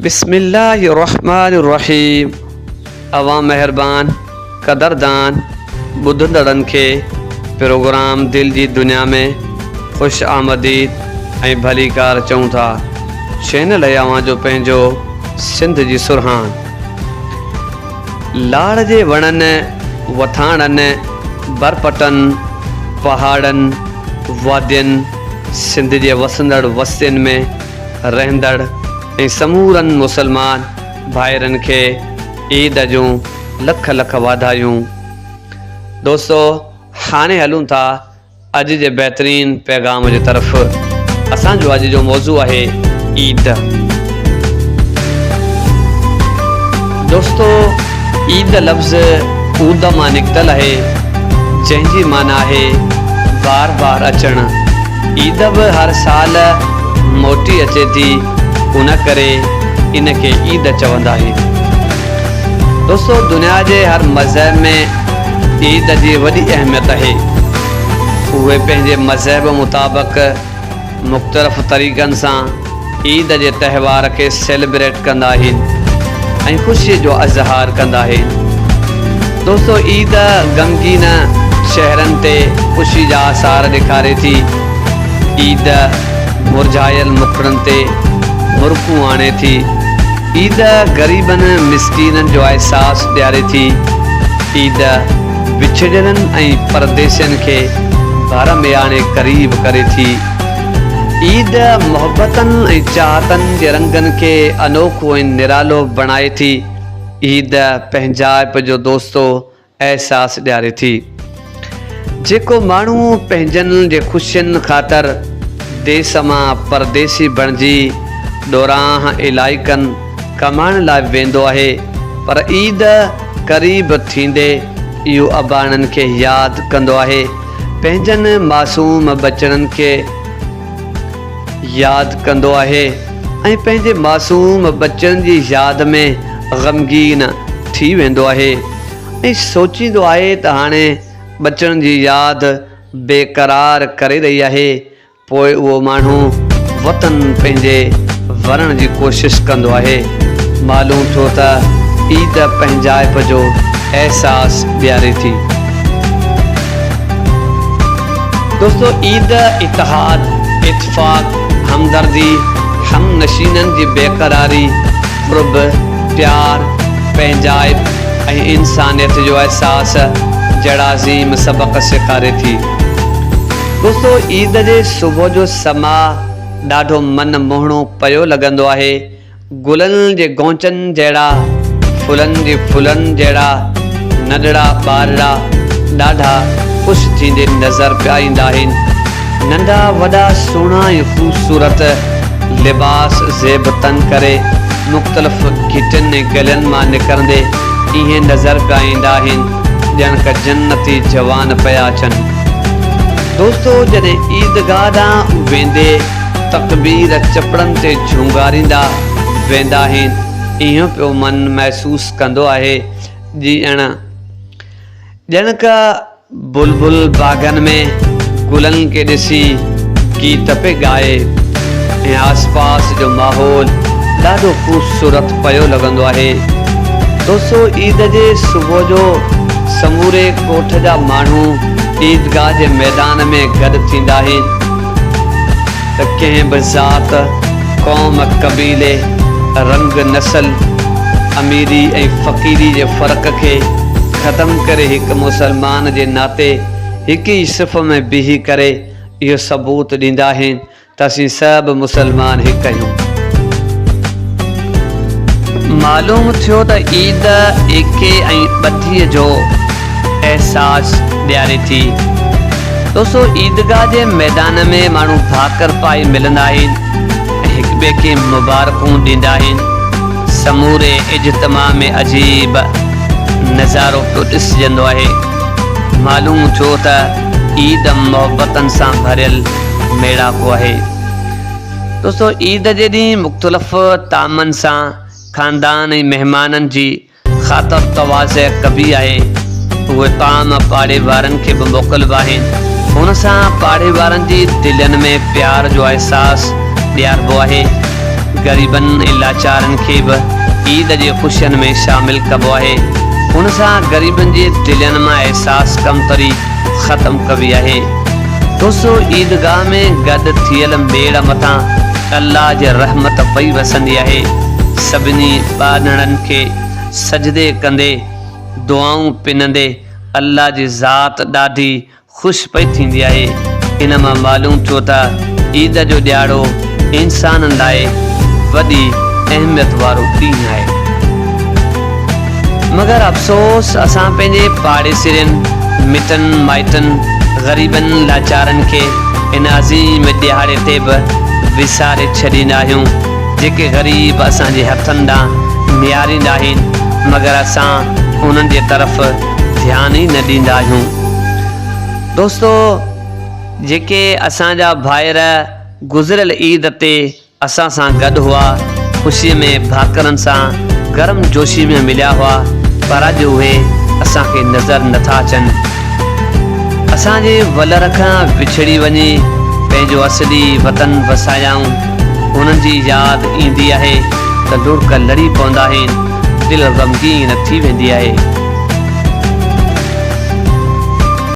بسم الله الرحمٰن الرحيم اوهان مهربان قدردان ٻڌندڙن کي پروگرام دل جي دنيا ۾ خوش آمديد ۽ ڀليڪار چئون ٿا. چينل اهي اوهان جو پنهنجو سنڌ جي سرهاڻ. لاڙ جي وڻن، وٿاڻن، برپٽن، پهاڙن، وادين، سنڌ جي وسندڙ وستين ۾ رهندڙ ۽ سمورن مسلمان ڀائرن کي عيد جون لک لک واڌايون. دوستو هاڻي هلون ٿا اڄ جي بهترين پيغام جي طرف. اسان جو اڄ جو موضوع آهي عيد. دوستو عيد لفظ عود مان نڪتل آهي جنهن جي معنيٰ آهي بار بار اچڻ. عيد به هر سال موٽي اچي ٿي ان ڪري ان کي عيد چوندا آهن. دوستو دنيا جي هر مذهب ۾ عيد جي وڏي اهميت آهي. اهي پنهنجي مذهب مطابق مختلف طريقن سان عيد جي تهوار کي سيلبريٽ ڪندا آهن ۽ خوشي جو اظهار ڪندا آهن. دوستو عيد غمگين شهرن تي خوشي جا آثار ڏيکاري ٿي. عيد مرجهايل مکڙن تي مرڪون آڻي ٿي. عيد غريبن مسڪينن جو احساس ڏياري ٿي. عيد وڇڙيلن ۽ پرديسين کي ڀر ۾ آڻي قريب ڪري ٿي. عيد محبتن ۽ چاهتن جي رنگن کي انوکو ۽ نرالو بڻائي ٿي. عيد پنهنجائپ جو دوستو احساس ڏياري ٿي. جيڪو ماڻهو پنهنجن جي خوشين خاطر ديس مان پرديسي بڻجي ڏورانهن علائقن ڪمائڻ لاء ويندو آهي پر عيد قريب ٿيندي اهو اباڻن کي ياد ڪندو آهي. پنهنجن معصوم ٻچڙن کي ياد ڪندو آهي ۽ پنهنجي معصوم ٻچڙن جي ياد ۾ غمگين ٿي ويندو آهي ۽ سوچيندو آهي ته هاڻي ٻچڙن جي ياد بيقرار ڪري رهي آهي پوء اهو ماڻهو وطن پنهنجي ورڻ جي ڪوشش ڪندو آهي. معلوم ٿيو ته عيد پنهنجائپ جو احساس ڏياري ٿي. دوستو عيد اتحاد، اتفاق، همدردي، هم نشينن جي بيقراري، قرب، پيار، پنهنجائپ ۽ انسانيت جو احساس جهڙا عظيم سبق سيکاري ٿي. دوستو عيد جي صبح جو سماء ڏاڍو من موهڻو پيو لڳندو آهي. گلن جي گونچن جهڙا، ڦلن جي ڦلن جهڙا ننڍڙا ٻارڙا ڏاڍا خوش ٿيندي نظر پيا ايندا آهن. ننڍا وڏا سهڻا ۽ خوبصورت لباس زيب تن ڪري مختلف گهٽين ۽ گلين مان نڪرندي ائين نظر پيا ايندا آهن ڄڻ ڪه جنتي جوان پيا اچن. دوستو جڏهن عيدگاهه ڏانهن ويندي تڪبير چپڙن تي جهونگاريندا ويندا آهن ايئن پيو من محسوس ڪندو آهي ڄڻ ڄڻڪ بلبل باغن ۾ گلن کي ڏسي گيت پئي ڳائي ۽ آسپاس جو ماحول ڏاڍو خوبصورت پيو لڳندو آهي. دوستو عيد جي صبح جو سموري ڳوٺ جا ماڻهو عيدگاهه جي ميدان ۾ گڏ ٿيندا آهن ته ڪنهن به ذات، قوم، قبيلي، رنگ، نسل، اميري ۽ فقيري جي فرق کي ختم ڪري هڪ مسلمان جي ناتي هڪ ئي صف ۾ بيهي ڪري اهو ثبوت ڏيندا آهن ته اسين سڀ مسلمان هڪ آهيون. معلوم ٿيو ته عيد ايڪي ۽ ٻڌيء جو احساس ڏياري ٿي. دوستو عيدگاهه جي ميدان ۾ ماڻهو ڀاڪر پائي ملندا آهن ۽ هڪٻئي کي مبارڪون ڏيندا آهن. سموري اجتماع ۾ عجيب نظارو پيو ڏسجندو آهي. معلوم ٿيو ته عيد محبتن سان ڀريل ميڙاڪو آهي. دوستو عيد جي ڏينهن مختلف طعامن سان خاندان ۽ مهمانن جي خاطر تواضع ڪبي آهي. اهي طعام پاڙي وارن کي به موڪلبا آهن. ان سان پاڙي وارن جي دلين ۾ پيار جو احساس ڏياربو آهي. غريبن ۽ لاچارن کي به عيد جي خوشين ۾ شامل ڪبو آهي. ان سان غريبن جي دلين مان احساس ڪمتري ختم ڪبي آهي. دوستو عيدگاهه ۾ گڏ ٿيل ميڙ مٿان الله جي رحمت پئي وسندي آهي. سڀني ٻانهڙن کي سجدي ڪندي دعائون پنندي الله جي ذات ڏاڍي خوش پئي ٿيندي آهي. ان مان معلوم ٿيو ته عيد جو ڏهاڙو انسانن لاء وڏي اهميت وارو ڏينهن آهي. مگر افسوس اسان پنهنجي پاڙيسرين، مٽن مائٽن، غريبن لاچارن کي ان عظيم ڏهاڙي تي به وساري ڇڏيندا آهيون. جيڪي غريب اسان جي هٿن ڏانهن نهاريندا آهن مگر اسان انهن جي طرف ڌيان ئي نه ڏيندا آهيون. دوستو جيڪي اسان جا ڀائر گذريل عيد تي اسان سان گڏ هئا، خوشي ۾ ڀاڪرن سان گرم جوشي ۾ مليا هئا پر اڄ اهي اسان کي نظر نٿا اچن. اسان جي ولر کان وڇڙي وڃي پنهنجو اصلي وطن وسايائون. انهن جي ياد ايندي آهي ته لڙڪ لڙي پوندا آهن، دل غمگين ٿي ويندي آهي.